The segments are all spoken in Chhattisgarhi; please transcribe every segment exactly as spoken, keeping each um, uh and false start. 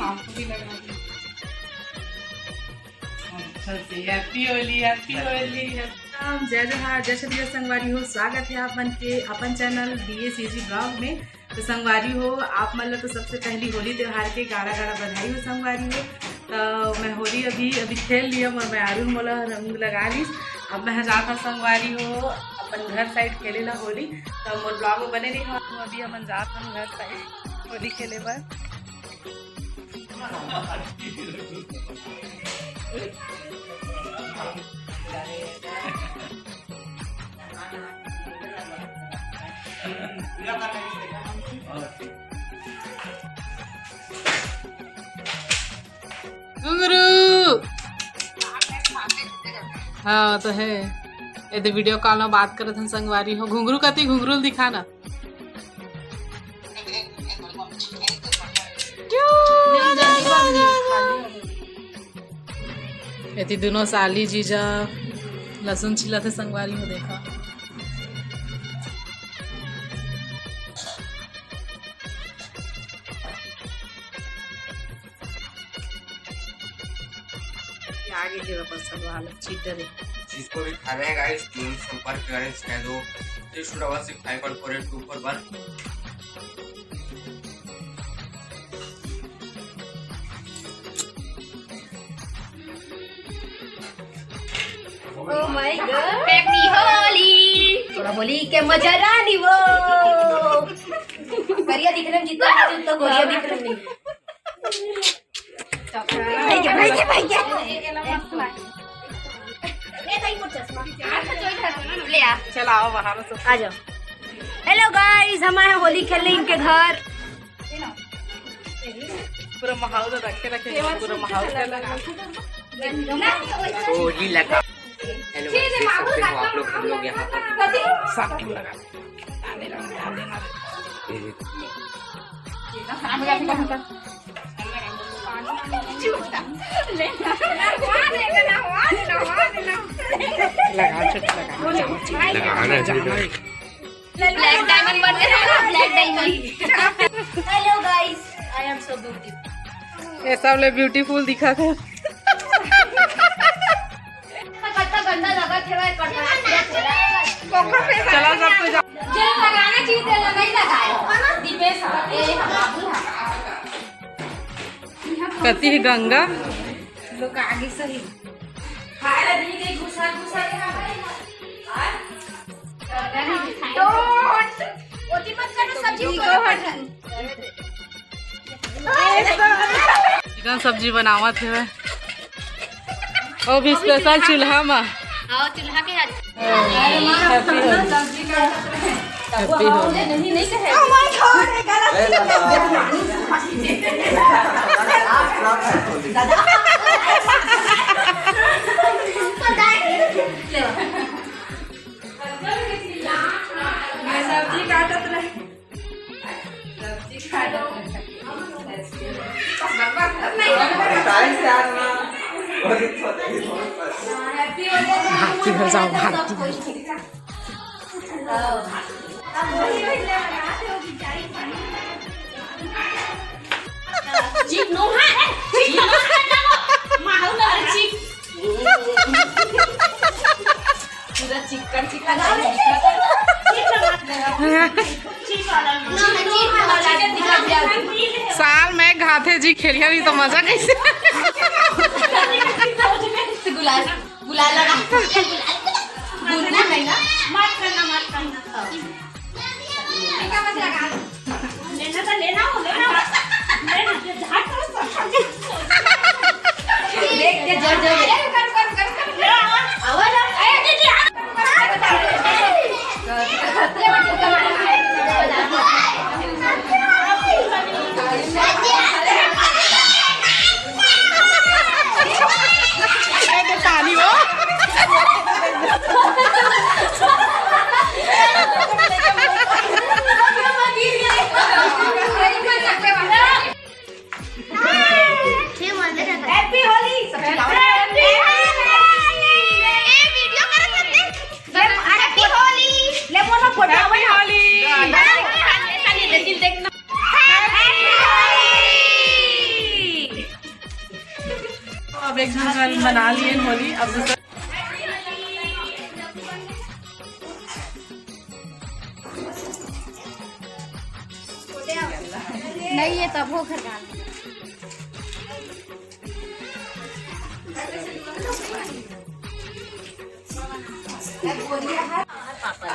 आपको भी लगा दी। अच्छा से, Happy Holi, Happy Holi। Ram, जय जोहार, जय छत्तीसगढ़ संगवारी हो। स्वागत है आप मन के अपन channel B A C G vlog में। तो संगवारी हो, आप मन ला तो सबसे पहली होली त्योहार के गाड़ा गाड़ा बधाई हो संगवारी हो। तो मैं होली अभी, अभी खेल लिया और मैं अरुण मोला रंग लगा लीस। अब मैं जात हूँ संगवारी हो अपन घर side खेले ला होली। तो मोर vlog में बने रही हो। अभी हमन जात हन घर side होली खेले बर। घुंगरू। हाँ, तो है। ये तो video call में बात करत हन संगवारी हो। घुंगरू कती, घुंगरू दिखा ना। एती दोनों साली जीजा लहसुन छिलत हे संगवारी हो, देखा। आगे के अपन सलवार चीटर है। जिसको भी खाना है guys, तुम संपर्क करें, शायद वो तीस डॉलर से खाए कॉर्पोरेट के ऊपर बन। Oh my God। Happy Holi। थोड़ा होली के मजा रानी वो। करिया दिख रहे हैं जितना, तो गोरिया दिख रहे हैं। भाई के, भाई के, भाई के। ले आ। चला आओ बाहर से। आ जाओ। Hello guys, हम आए हैं होली खेलने इनके घर। पूरा माहौल तो रखे, रखे, पूरा माहौल कर लगा। होली लगा। Hello guys, देख सकते हो आप लोग, हम लोग यहाँ पर सब क्यों लगा। लगा, चट लगा, लगा, लगा। Black diamond बन गया ना, black diamond। Hello guys, I am so beautiful। ये सब ले beautiful दिखा थे। कतना गंदा लगा थे भाई, कटरा। चला सब कुछ। जेल लगाना चाहिए, तेल नहीं लगाए। दीपेश, ए, हम बाबू हैं। कति ही गंगा। लोग आगे सही। खाए ला दी के घुसा, घुसा के खाए। हाँ? तो हट। ओती मत करो, सब्जी को हट। चिकन सब्जी बनावत हे। ओ भी special चूल्हा मा। हाँ, चूल्हा के हाथ। Happy Holi। Happy Holi। मैं सब्जी काटत रहे। सब्जी काटत रहे। भारती घर जाओ, भारती घर। चीक नो है, चीक नो है, माहौल है, चीक। पूरा चिकन, चिकन। साल में घाथे जी खेलिया नहीं तो मजा कैसे? गुलाल, गुलाल लगा। गुलाल। भूलना नहीं ना। मत करना, मत करना। लेना तो लेना हो, लेना। लेना, ये झाट करो सब। देख के जल जल। आवाज आ। पानी हो। Happy Holi। Happy Holi। ए, video करत हते। Happy Holi। ले मोला photo Happy Holi। Happy Holi। Happy Holi। बना लिए होली। अब दूसरा नहीं है, तब हो घर का।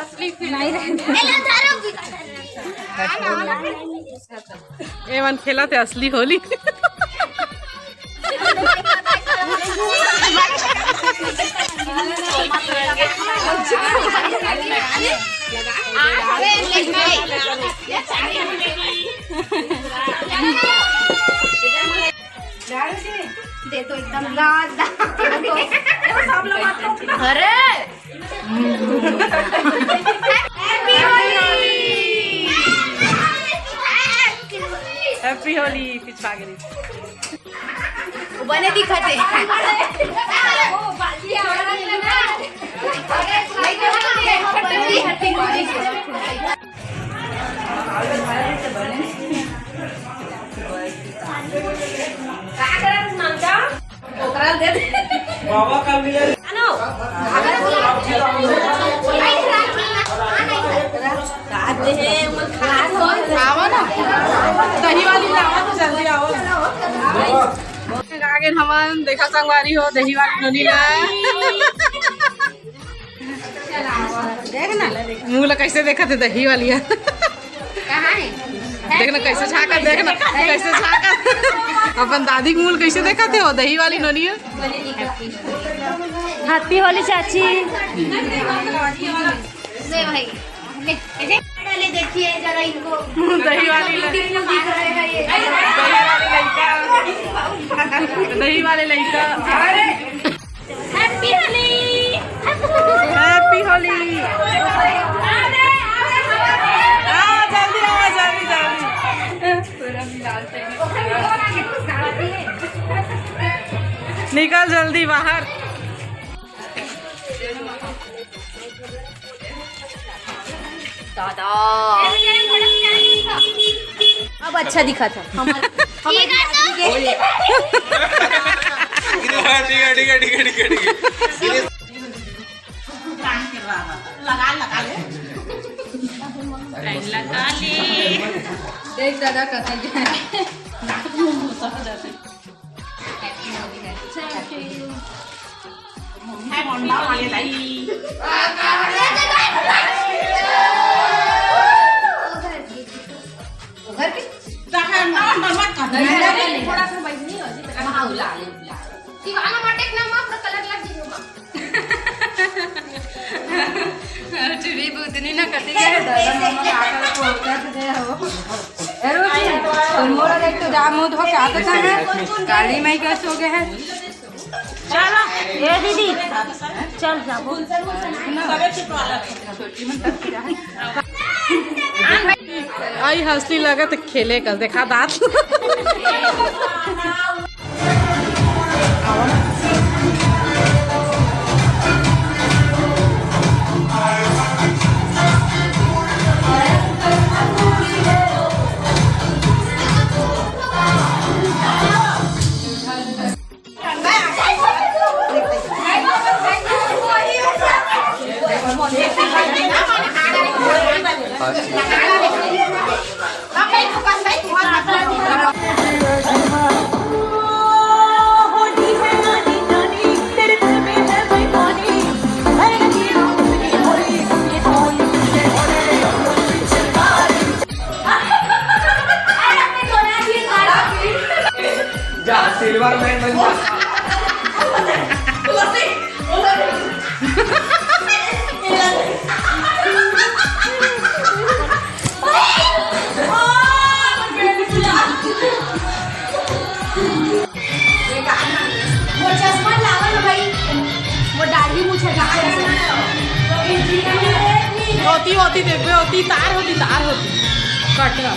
असली फील नहीं रहता। एमन खेलत हे असली होली। दे तो एकदम लाल। अरे Happy Holi। Happy Holi, पिछवा गई। वो बने दिखत हे। आवा ना, दही वाली लावा तो जल्दी आवा। आगे हमन देखा संगवारी हो दही वाली नोनी ला। देख ना, मुंह ला कैसे देखत हे दही वाली ह। कहाँ है? देख ना कैसे झांकत, देख ना कैसे झांकत। अपन दादी के मुंह ला कैसे देखत हे वो दही वाली नोनी ह। Happy Holi चाची। ले भाई, ले, ऐसे पहले देखिए जरा इनको। दही वाली ले। दही वाले लड़का। दही वाले लड़का। अरे। Happy Holi। Happy Holi। आ, जल्दी आओ, जल्दी, जल्दी। निकल जल्दी बाहर। दादा। अब अच्छा दिखा था। हमारे, हमारे दादी के ठीक है, ठीक है, ठीक है, ठीक है, ठीक है। लगा, लगा ले। लगा ले। देख दादा, कतई जाए। अरे, चुरी बुदनी ना कटी गए, दादा मम्मा काका को उठा दे हो। ए, रोटी, तुम मोरा देख तो जा, मुंह धो के आता था है। काली माई का सो गए है। चलो, ए दीदी, चल जाबो। आई हंसली लगत खेले कस, देखा दांत। जा, सिल्वर मैन बन जा। वो चश्मा लावा ना भाई, वो दाढ़ी मूछा दिखथे। ओती, ओती देखबे, ओती तार होती, तार होती। कट रहा।